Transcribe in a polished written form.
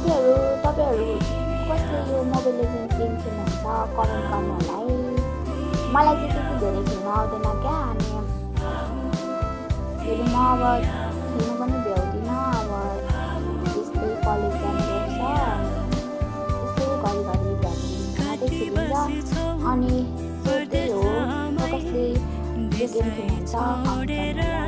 तपाईँहरू कसले यो मोबाइल लेजेन्ड गेम खेल्नुहुन्छ कमेन्ट गर्नु होला है। मलाई चाहिँ त्यति धेरै खेल्न आउँदैन क्या, अनि फेरि म अब खेल्नु पनि भ्याउँदिनँ। अब त्यस्तै कलेज जानुपर्छ, अनि त्यस्तो घरिघरि ध्यान मात्रै खेलिन्छ। अनि त्यही हो, कसले यो गेम खेल्नुहुन्छ कमेन्ट गर्नु होला।